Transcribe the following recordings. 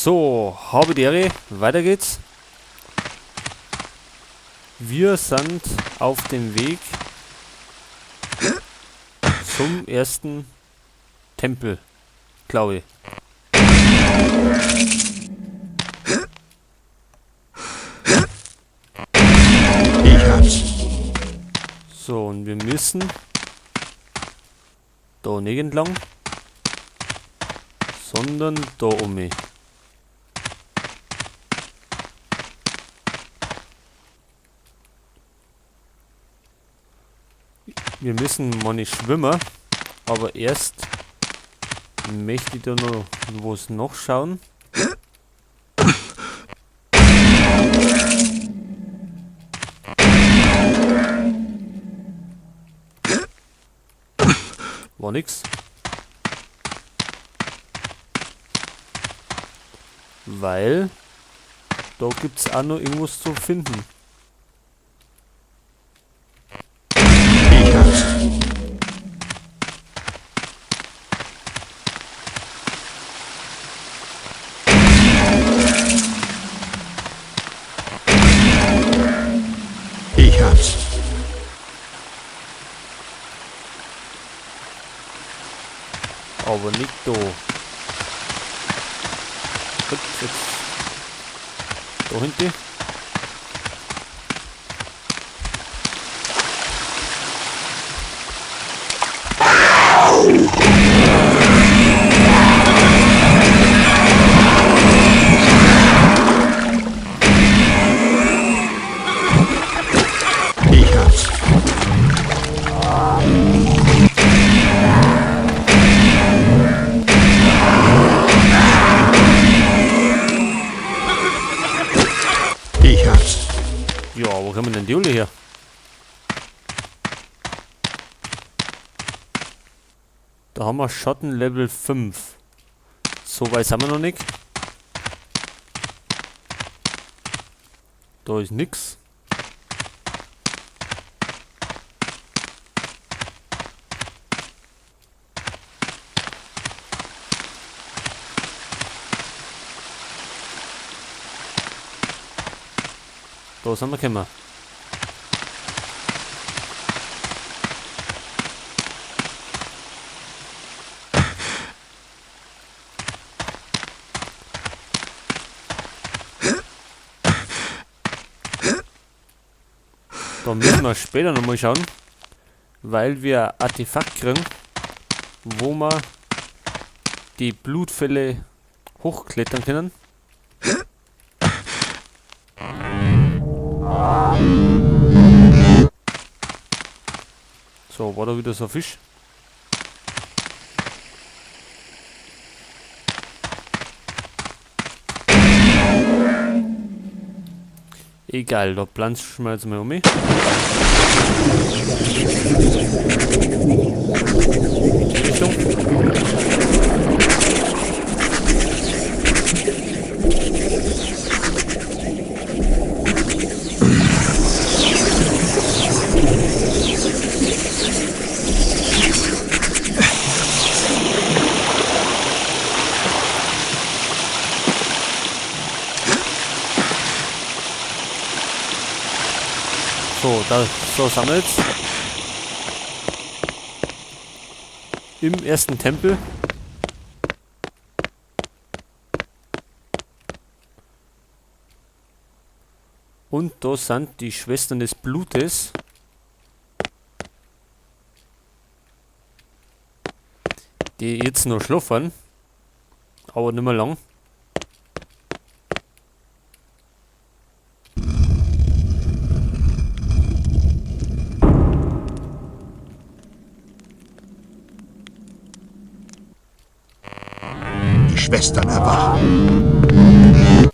So, habe die Ehre, weiter geht's. Wir sind auf dem Weg zum ersten Tempel, glaube ich. Ich hab's. So, und wir müssen da nicht entlang, sondern da um mich. Wir müssen mal nicht schwimmen, aber erst möchte ich da noch was nachschauen. War nix. Weil da gibt's auch noch irgendwas zu finden. Ich hab's. Ich hab's. Aber nicht da. Gut, jetzt. Da hinten. Ich hab's. Ich hab's. Ja, wo kommen denn die Ulle her? Da haben wir Schatten Level 5. So weit sind wir noch nicht. Da ist nix. Da sind wir gekommen. Da müssen wir später nochmal schauen, weil wir ein Artefakt kriegen, wo wir die Blutfälle hochklettern können. So, war da wieder so ein Fisch? Egal, da planschen wir jetzt mal um mich. In die Richtung. So, da, so sind wir jetzt. Im ersten Tempel. Und da sind die Schwestern des Blutes. Die jetzt noch schlafen. Aber nicht mehr lang. Die Schwestern erwachen.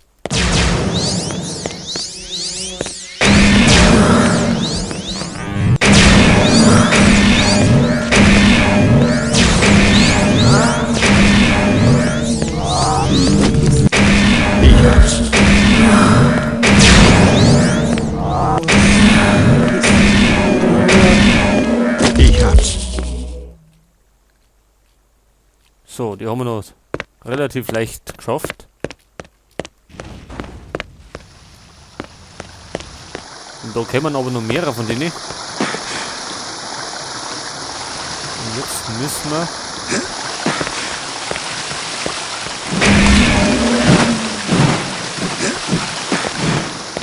Ich hab's. Ich hab's. So, die haben wir noch relativ leicht geschafft. Und da kämen aber noch mehrere von denen. Und jetzt müssen wir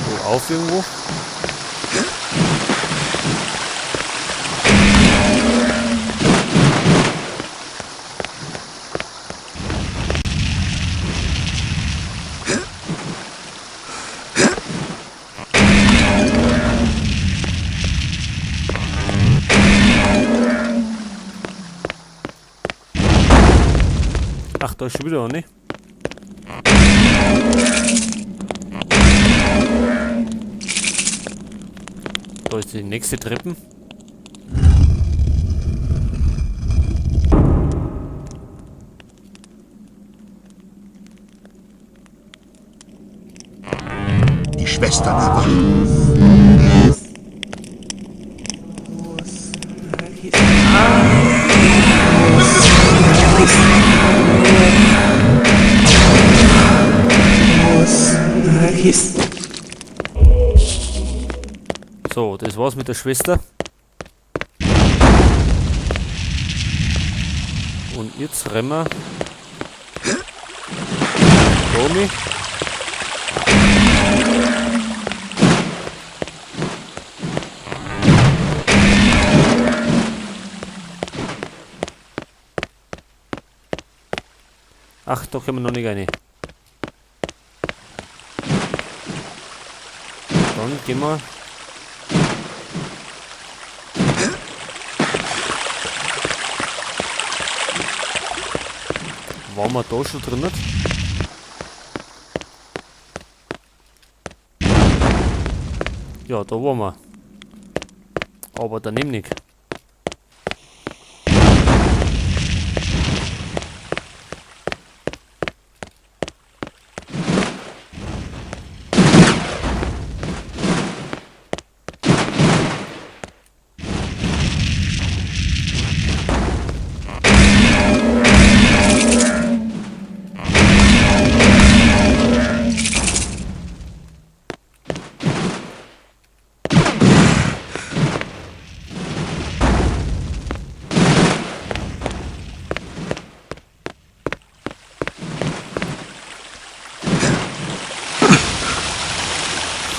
wo auf irgendwo. Ach, da ist schon wieder eine. Da ist die nächste Treppe. Die Schwestern erwachen. So, das war's mit der Schwester. Und jetzt rennen wir. Tommy. Ach, da können wir noch nicht rein. Dann gehen wir. Waren wir da schon drin? Ja, da waren wir. Aber daneben nicht.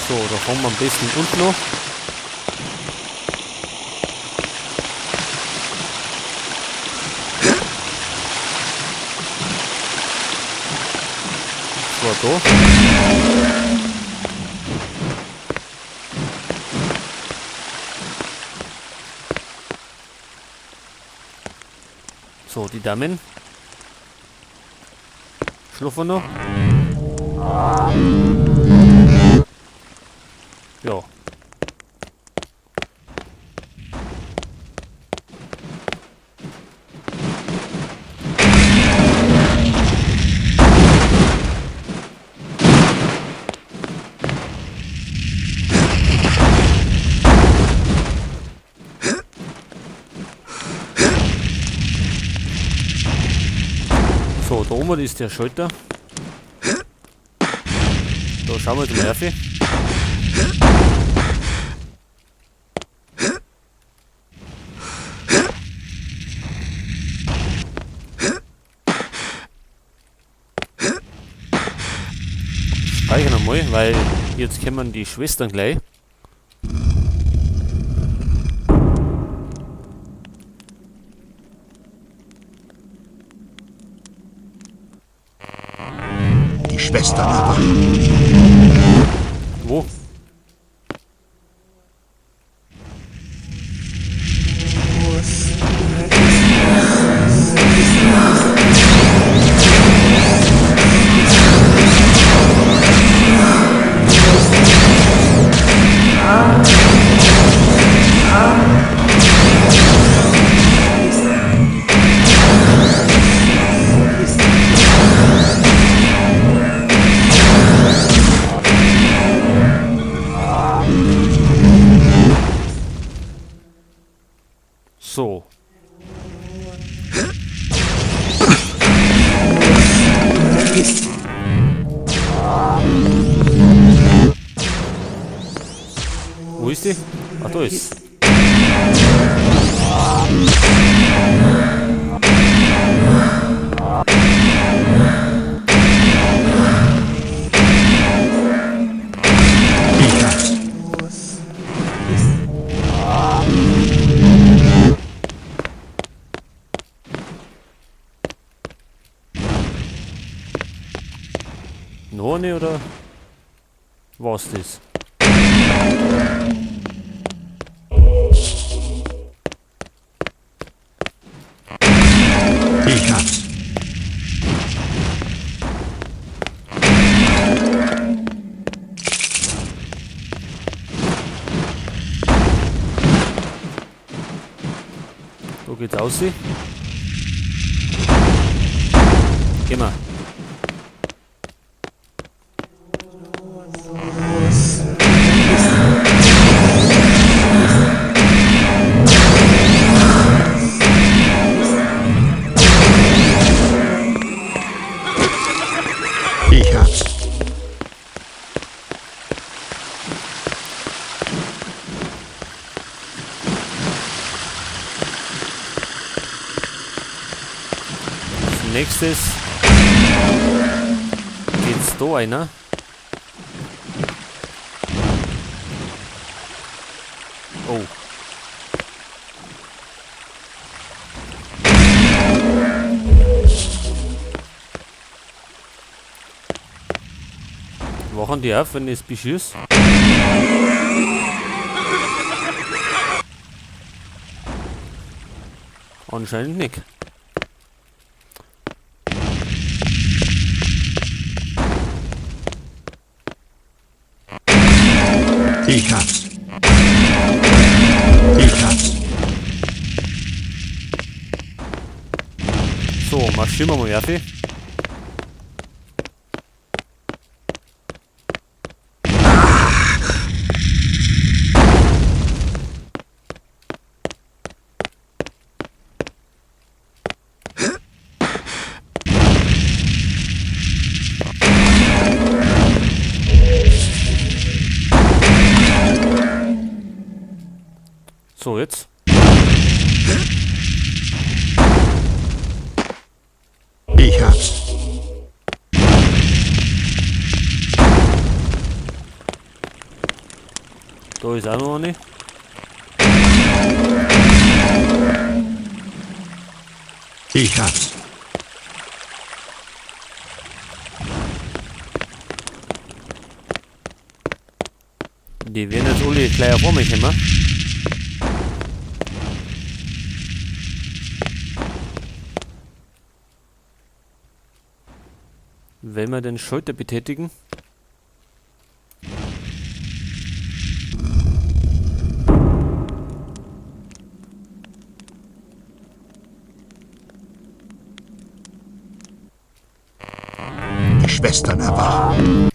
So, da fahren wir am besten unten noch. Das war da. So, die Damen. Schlafen noch. Ja. So, da oben ist der Schalter. Da schauen wir jetzt mal auf. Speichern einmal, weil jetzt kommen die Schwestern gleich. Die Schwestern erwachen. Wo? ist die? Ah, da ist. Ich hab's. Noch eine oder was das? Ich hab's. Da geht's aus. Geh mal. Ich hab's. Als nächstes geht's da einer. Oh. Wachen die auf, wenn ich es beschieß? Anscheinend nicht. Ich hab's. Ich hab's. So, marschieren wir mal auf. So, jetzt. Ich hab's. Da ist auch noch eine. Ich hab's. Die werden jetzt alle gleich auf mich kommen. Wenn wir den Schalter betätigen. Die Schwestern erwachen.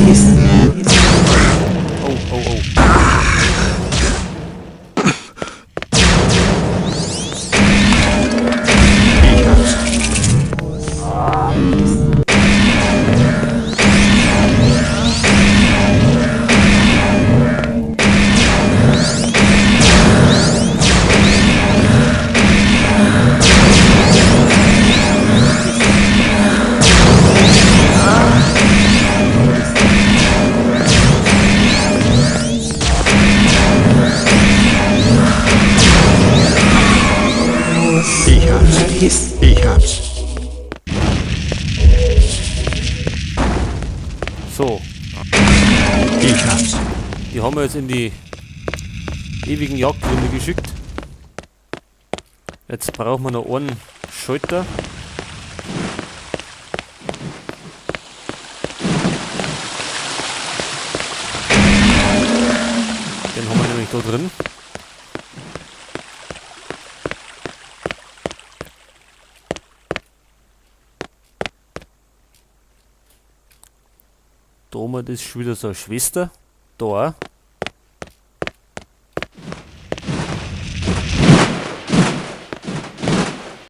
Ich hab's. Oh, oh, oh. Ich hab's. Ich hab's. Ich hab's. So. Ich hab's. Die haben wir jetzt in die ewigen Jagdgründe geschickt. Jetzt brauchen wir noch einen Schalter. Den haben wir nämlich da drin. Da oben, das ist schon wieder so eine Schwester. Da auch.